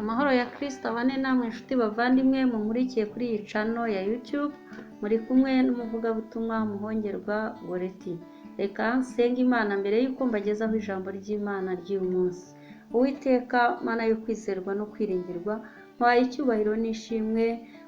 Amahoro ya Kristo abane namwe inshuti bavandimwe mumurikiye kuri iyi channel ya YouTube, muri kumwe n'umuvugabutumwa Muhongerwa Goreti. Reka nsenge Imana mbere y'uko mbagezaho ijambo ry'Imana ry'uyu munsi. Uwiteka Mana yo kwizerwa no kwiringirwa, mpaye icyubahiro n'ishimwe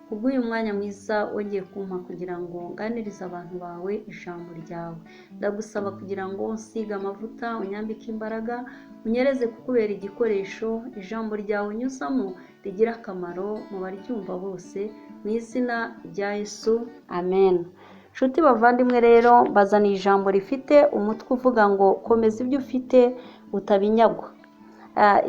kubw'uyu mwanya mwiza wongeye kumpa kugira ngo nganirize abantu bawe ijambo ryawe. Ndagusaba kugira ngo unsige amavuta, unyambike imbaraga, unyereze kukubera igikoresho, ijambo ryawe unyuzamo rigira akamaro mu baryumva bose, mu izina rya Yesu, amen. Nshuti bavandimwe rero, mbazaniye ijambo rifite umutwe uvuga ngo komeza ibyo ufite utabinyagwa.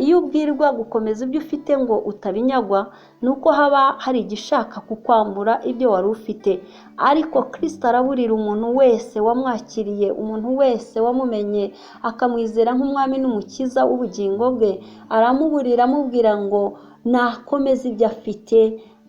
Iyo ubwirwa gukomeza ibyo ufite ngo utabinyagwa, ni uko haba hari igishaka kukwambura ibyo wari ufite. Ariko Kristo araburira umuntu wese wamwakiriye, umuntu wese wamumenye akamwizera nk'umwami n'umukiza w'ubugingo bwe, aramuburira amubwira ngo nakomeze ibyo afite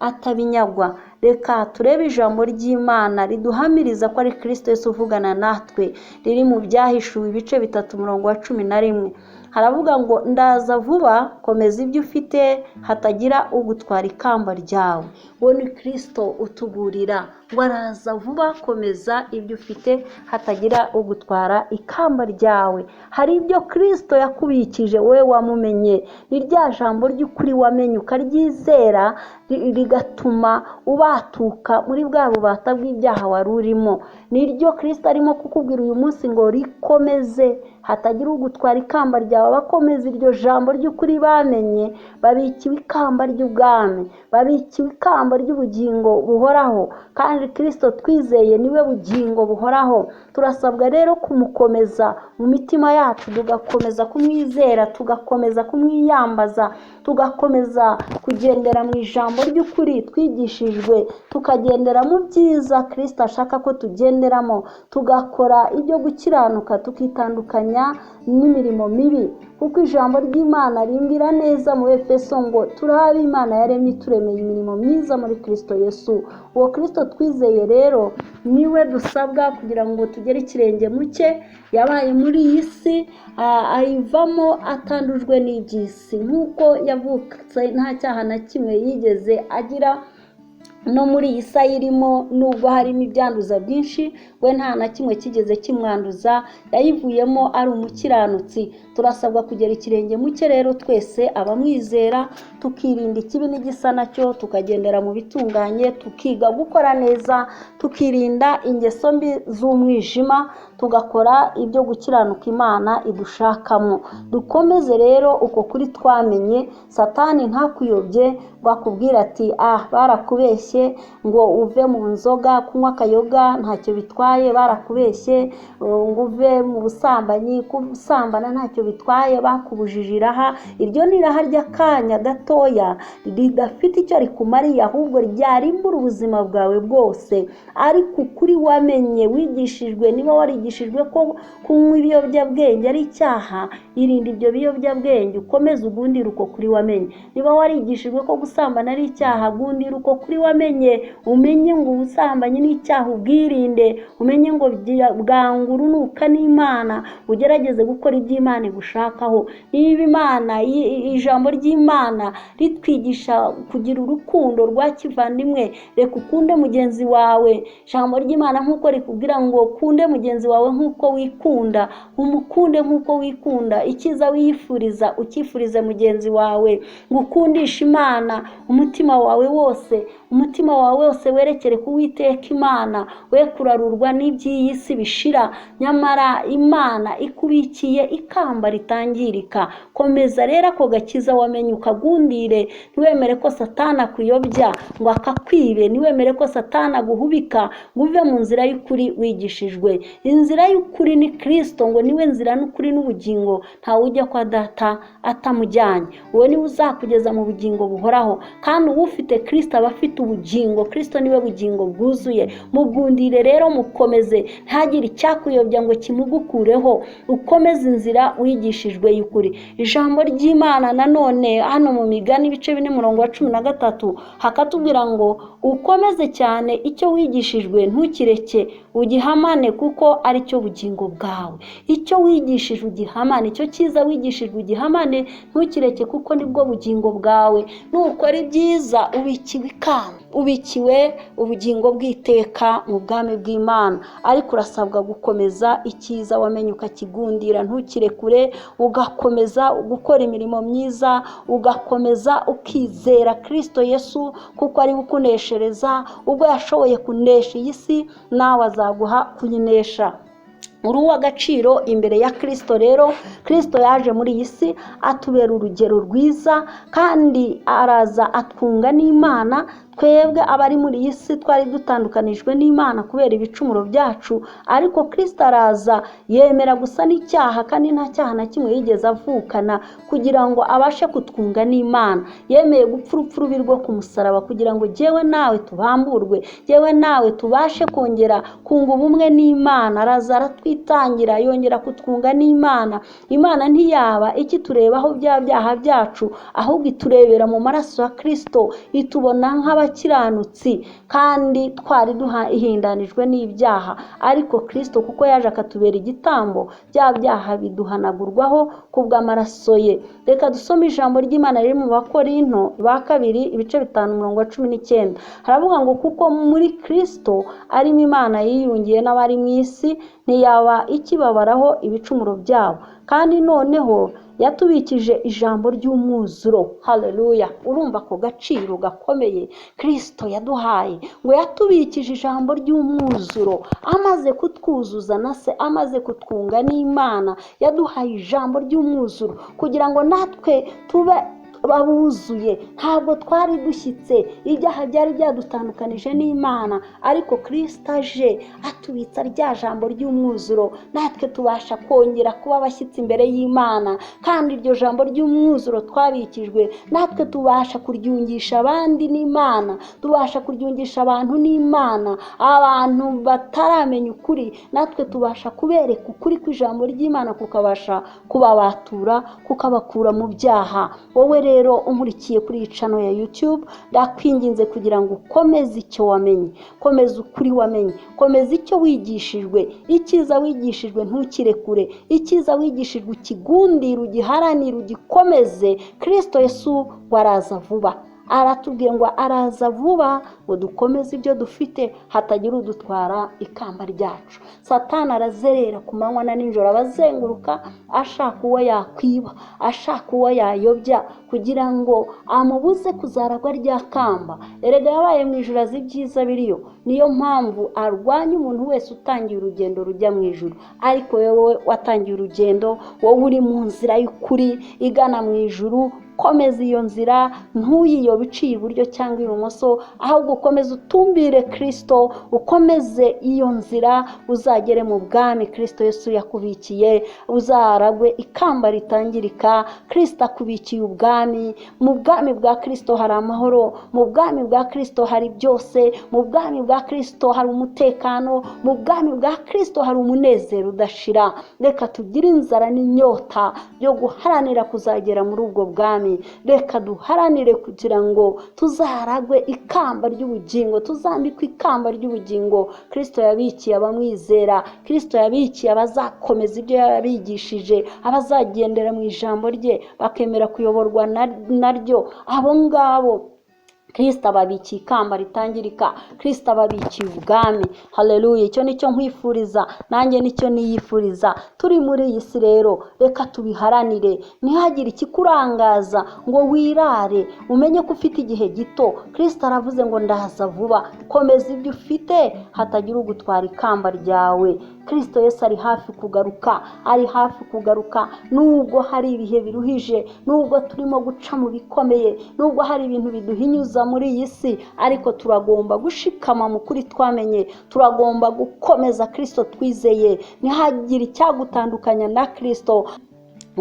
atabinyagwa. Reka turebe ijambo ry'Imana riduhamiriza ko ari Kristo Yesu uvugana natwe, riri mu Byahishuwe ibice 3 umurongo wa 11. Haravuga ngo ndaza vuba, komeza ibyo ufite hatagira ugutwara ikamba ryawe. Uwo ni Kristo utuburira ngo araza vuba, komeza ibyo ufite hatagira ugutwara ikamba ryawe. Hari ibyo Kristo yakubikije wowe wamumenye, ni rya jambo ry'ukuri wamenye ukaryizera, rigatuma ubatuka muri bwa bubata bw'ibyaha wari urimo. Niryo Kristo arimo kukubwira uyu munsi ngo rikomeze hatagira ugutwara ikamba ryawe. Abakomeza iryo jambo ry'ukuri bamenye babikiwe ikamba ry'ubwami, babikiwe ikamba ry'ubugingo buhoraho, kandi Kristo twizeye niwe bugingo buhoraho. Turasabwa rero kumukomeza mu mitima yacu, tugakomeza kumwizera, tugakomeza kumwiyambaza, tugakomeza kugendera mu ijambo ry'ukuri twigishijwe, tukagendera mu byiza Kristo ashaka ko tugenderamo, tugakora ibyo gukiranuka, tukitandukanya n'imirimo mibi. Kuko ijambo ry'Imana rimbwira neza mu Efeso ngo turi ab'Imana yaremye ituremeye imirimo myiza muri Kristo Yesu. Uwo Kristo twizeye rero niwe dusabwa kugira ngo tugere ikirenge mu cye. Yabaye muri iyi si ayivamo atandujwe n'iby'isi, nk'uko yavutse nta cyaha na kimwe yigeze agira. No muri iyi si ayirimo, nubwo harimo ibyanduza byinshi, we nta na kimwe kigeze kimwanduza, yayivuyemo ari umukiranutsi. Turasabwa kugera ikirenge mu cye rero twese abamwizera, tukirinda ikibi n'igisa nacyo, tukagendera mu bitunganye, tukiga gukora neza, tukirinda ingeso mbi z'umwijima, tugakora ibyo gukiranuka Imana idushakamo. Dukomeze rero uko kuri twamenye, Satani ntakuyobye ngo akubwire ati ah barakubeshye ngo uve mu nzoga, kunywa akayoga ntacyo bitwaye, barakubeshye ngo uve mu busambanyi, gusambana ntacyo bitwaye, bakubujije iraha. Iryo ni iraha ry'akanya gatoya ridafite icyo rikumariye, ahubwo ryarimbura ubuzima bwawe bwose. Ariko ukuri wamenye wigishijwe, niba warigishijwe ko kunywa ibiyobyabwenge ari icyaha, irinde ibyo biyobyabwenge, ukomeze ugundire uko kuri wamenye. Niba warigishijwe ko gusambana ari icyaha, gundira uko kuri wamenye, umenye ngo ubusambanyi ni icyaha, ubwirinde, umenye ngo bwanga urunuka n'Imana, ugerageze gukora ibyo Imana igushakaho. Niba Imana, ijambo ry'Imana ritwigisha kugira urukundo rwa kivandimwe, reka ukunde mugenzi wawe. Ijambo ry'Imana nk'uko rikubwira ngo kunde mugenzi wawe nk'uko wikunda, umukunde nk'uko wikunda, icyiza wiyifuriza ukifurize mugenzi wawe, ngo ukundishe Imana umutima wawe wose, umutima wawe wose werekere ku Uwiteka Imana, we kurarurwa n'iby'iyi si bishira, nyamara Imana ikubikiye ikamba ritangirika. Komeza rero ako gakiza wamenye ukagundire, ntiwemere ko Satani akuyobya ngo akakwibe, ntiwemere ko Satani aguhubika ngo uve mu nzira y'ukuri wigishijwe. Inzira y'ukuri ni Kristo, ngo niwe nzira n'ukuri n'ubugingo, ntawe ujya kwa data atamujyanye. Uwo niwe uzakugeza mu bugingo buhoraho, kandi uwufite Kristo aba afite ufite ubugingo. Kristo niwe bugingo bwuzuye. Mugundire rero, mukomeze, ntagire icyakuyobya ngo kimugukureho, ukomeze inzira wigishijwe y'ukuri. Ijambo ry'Imana nanone hano mu Migani ibice 4 umurongo wa 13 hakatubwira ngo ukomeze cyane icyo wigishijwe, ntukireke, ugihamane kuko ari cyo bugingo bwawe. Icyo wigishijwe ugihamane, icyo cyiza wigishijwe ugihamane, ntukireke kuko nibwo bugingo bwawe. Nukora ibyiza ubikiwe ikamba, ubikiwe ubugingo bw'iteka mu bwami bw'Imana. Ariko urasabwa gukomeza icyiza wamenye ukakigundira, ntukirekure, ugakomeza gukora imirimo myiza, ugakomeza ukizera Kristo Yesu kuko ari we ukuneshereza. Ubwo yashoboye kunesha iyi si, nawe azaguha kuyinesha. Uri uw'agaciro imbere ya Kristo. Rero Kristo yaje muri iyi si atubera urugero rwiza, kandi araza atwunga n'Imana. Twebwe abari muri iyi si twari dutandukanijwe n'Imana kubera ibicumuro byacu, ariko Kristo araza yemera gusa n'icyaha, kandi nta cyaha na kimwe yigeze avukana, kugira ngo abashe kutwunga n'Imana. Yemeye gupfa urupfu rubi rwo ku musaraba kugira ngo jyewe nawe tubamburwe, jyewe nawe tubashe kongera kunga ubumwe n'Imana. Araza aratwitangira, yongera kutwunga n'Imana. Imana ntiyaba ikiturebaho bya byaha byacu, ahubwo iturebera mu maraso ya Kristo, itubona nk'abakiranutsi kandi twari duhindanijwe n'ibyaha. Ariko Kristo kuko yaje akatubera igitambo, bya byaha biduhanagurwaho kubw'amaraso ye. Reka dusome ijambo ry'Imana riri mu Bakorinto ba kabiri ibice 5 umurongo wa 19. Haravuga ngo kuko muri Kristo arimo Imana yiyungiye n'abari mu isi, ntiyaba ikibabaraho ibicumuro byabo, kandi noneho yatubikije ijambo ry'umwuzuro. Haleluya! Urumva ako gaciro gakomeye Kristo yaduhaye, ngo yatubikije ijambo ry'umwuzuro. Amaze kutwuzuza na se, amaze kutwunga n'Imana, yaduhaye ijambo ry'umwuzuro kugira ngo natwe tube babuzuye. Ntabwo twari dushyitse, ibyaha byari byadutandukanije n'Imana, ariko Kristo aje atubitsa rya jambo ry'umwuzuro, natwe tubasha kongera kuba abashyitsi imbere y'Imana. Kandi iryo jambo ry'umwuzuro twabikijwe, natwe tubasha kuryungisha abandi n'Imana, tubasha kuryungisha abantu n'Imana. Abantu bataramenya ukuri, natwe tubasha kubereka ukuri kw'ijambo ry'Imana, kukabasha kubabatura, kukabakura mu byaha. Wowe rero umurikiye kuri iyi channel ya YouTube, ndakwinginze kugira ngo ukomeze icyo wamenye, komeza ukuri wamenye, komeza icyo wigishijwe. Icyiza wigishijwe ntukirekure, icyiza wigishijwe ukigundire, ugiharanire, ugikomeze. Kristo Yesu waraza vuba, aratubwiye ngo araza vuba, ngo dukomeze ibyo dufite, hatagira udutwara ikamba ryacu. Satani arazerera ku manywa na nijoro, abazenguruka ashaka uwo yakwiba, ashaka uwo yayobya, kugira ngo amubuze kuzaragwa rya kamba. Erega yabaye mu ijuru azi ibyiza biriyo, niyo mpamvu arwanya umuntu wese utangiye urugendo rujya mu ijuru. Ariko wowe watangiye urugendo, wowe uri mu nzira y'ukuri igana mu ijuru, komeza iyo nzira, ntuyiyobe iciye iburyo cyangwa ibumoso, ahubwo ukomeze utumbire Kristo, ukomeze iyo nzira, uzagere mu bwami Kristo Yesu yakubikiye, uzaragwe ikamba ritangirika. Kristo akubikiye ubwami. Mu bwami bwa Kristo hari amahoro, mu bwami bwa Kristo hari byose, mu bwami bwa Kristo hari umutekano, mu bwami bwa Kristo hari umunezero udashira. Reka tugire inzara n'inyota byo guharanira kuzagera muri ubwo bwami. Reka duharanire kugira ngo tuzaragwe ikamba ry'ubugingo, tuzambikwe ikamba ry'ubugingo Kristo yabikiye abamwizera, Kristo yabikiye abazakomeza ibyo yabigishije, abazagendera mu ijambo rye bakemera kuyoborwa naryo. Abo ngabo Kristo ababikiye ikamba ritangirika, Kristo ababikiye ubwami. Haleluya! Icyo nicyo nkwifuriza, nanjye nicyo niyifuriza. Turi muri iyi si rero, reka tubiharanire, ntihagire ikikurangaza ngo wirare, umenye ko ufite igihe gito. Kristo aravuze ngo ndaza vuba, komeza ibyo ufite, hatagira ugutwara ikamba ryawe. Kristo Yesu ari hafi kugaruka, ari hafi kugaruka. Nubwo hari ibihe biruhije, nubwo turimo guca mu bikomeye, nubwo hari ibintu biduhinyuza muri iyi si, ariko turagomba gushikama mu kuri twamenye, turagomba gukomeza Kristo twizeye. Ntihagire icyagutandukanya na Kristo.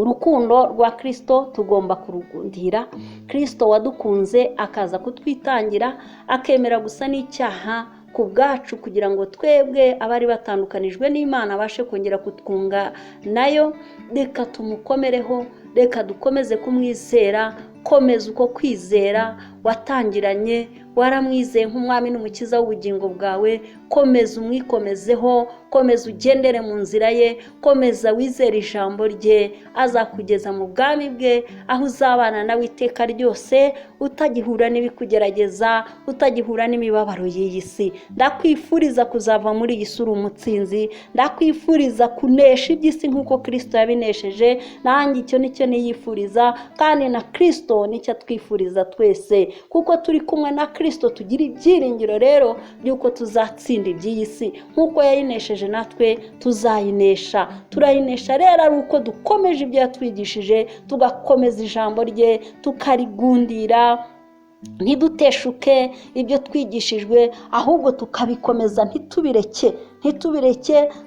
Urukundo rwa Kristo tugomba kurugundira. Kristo wadukunze akaza kutwitangira, akemera gusa n'icyaha ku bwacu kugira ngo twebwe abari batandukanijwe n'Imana abashe kongera kutwunga nayo. Reka tumukomereho, reka dukomeze kumwizera. Komeza uko kwizera watangiranye, waramwizeye nk'umwami n'umukiza w'ubugingo bwawe. Komeza umwikomezeho, komeza ugendere mu nzira ye, komeza wizere ijambo rye, azakugeza mu bwami bwe, aho uzabana nawe iteka ryose, utagihura n'ibikugerageza, utagihura n'imibabaro y'iyi si. Ndakwifuriza kuzava muri iyi si uri umutsinzi, ndakwifuriza kunesha iby'isi nk'uko Kristo yabinesheje. Nanjye icyo nicyo niyifuriza, kandi na Kristo nicyo atwifuriza twese, kuko turi kumwe na Kristo tugira ibyiringiro rero by'uko tuzatsinda iby'iyi si nk'uko yayinesheje, natwe tuzayinesha. Turayinesha rero ari uko dukomeje ibyo yatwigishije, tugakomeza ijambo rye, tukarigundira, ntiduteshuke ibyo twigishijwe, ahubwo tukabikomeza, ntitubireke,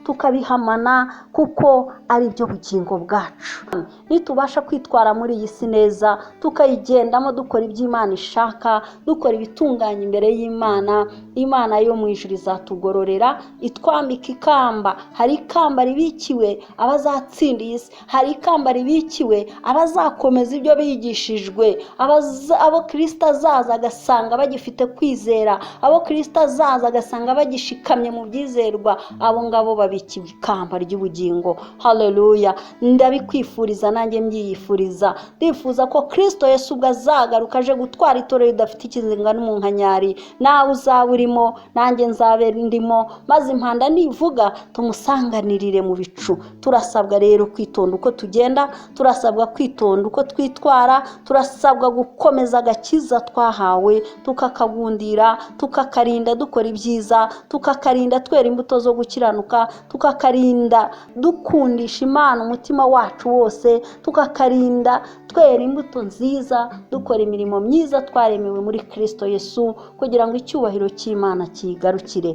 tukabihamana, kuko ari byo bugingo bwacu. Nitubasha kwitwara muri iyi si neza, tukayigendamo dukora ibyo Imana ishaka, dukora ibitunganye imbere y'Imana, Imana yo mu ijuru izatugororera, itwambika ikamba. Hari ikamba ribikiwe abazatsinda iyi si, hari ikamba ribikiwe abazakomeza ibyo bigishijwe, abo Kristo azaza agasanga bagifite kwizera, abo Kristo azaza agasanga bagishikamye mu byizerwa, abo ngabo babikiwe ikamba ry'ubugingo. Haleluya! Ndabikwifuriza, nanjye mbyiyifuriza. Ndifuza ko Kristo Yesu ubwo azagaruka aje gutwara itorero ridafite ikizinga n'umunkanyari, nawe uzaba urimo, nanjye nzabe ndimo, maze impanda nivuga tumusanganirire mu bicu. Turasabwa rero kwitonda uko tugenda, turasabwa kwitonda uko twitwara, turasabwa gukomeza agakiza twahawe, tukakagundira, tukakarinda dukora ibyiza, tukakarinda twera imbuto zo gukiranuka, tukakarinda dukundisha Imana umutima wacu wose, tukakarinda twera imbuto nziza, dukora imirimo myiza twaremewe muri Kristo Yesu, kugira ngo icyubahiro cy'Imana kigarukire.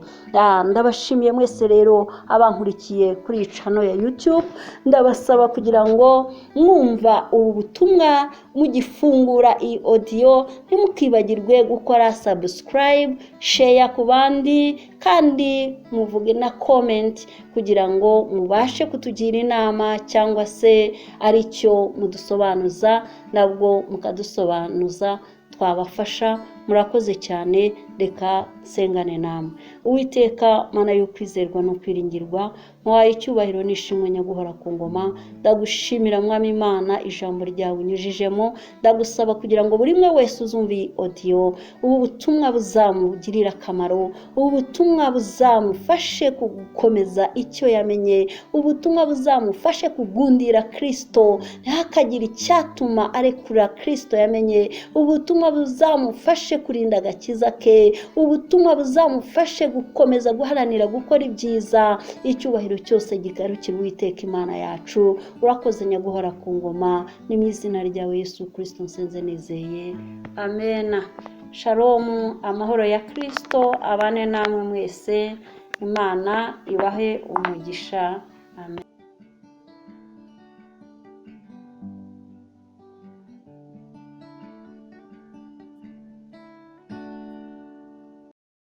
Ndabashimiye mwese rero abankurikiye kuri channel ya YouTube. Ndabasaba kugira ngo mwumva ubu butumwa, mugifungura iyi audio, ntimukibagirwe gukora subscribe, share ku bandi, kandi muvuge na comment kugira ngo mubashe kutugira inama, cyangwa se aricyo mudusobanuza, nabwo mukadusobanuza, twabafasha. Murakoze cyane. Reka nsengane namwe. Uwiteka Mana y'ukwizerwa no kwiringirwa, muhaye icyubahiro n'ishimwe nyaguhora ku ngoma. Ndagushimira Mwami Imana ijambo ryawe unyujijemo. Ndagusaba kugira ngo buri umwe wese uzumva iyi audio, ubu butumwa buzamugirire akamaro, ubu butumwa buzamufashe gukomeza icyo yamenye, ubutumwa buzamufashe kugundira Kristo, ntihakagire icyatuma arekura Kristo yamenye, ubutumwa buzamufashe kurinda agakiza ke, ubutumwa buzamufashe gukomeza guharanira gukora ibyiza. Icyubahiro cyose gigarukira Uwiteka Imana yacu. Urakoze nyaguhora ku ngoma, ni mu izina ryawe Yesu Kristo nsenze nizeye, amena. Shalom, amahoro ya Kristo abane namwe mwese. Imana ibahe umugisha, amen.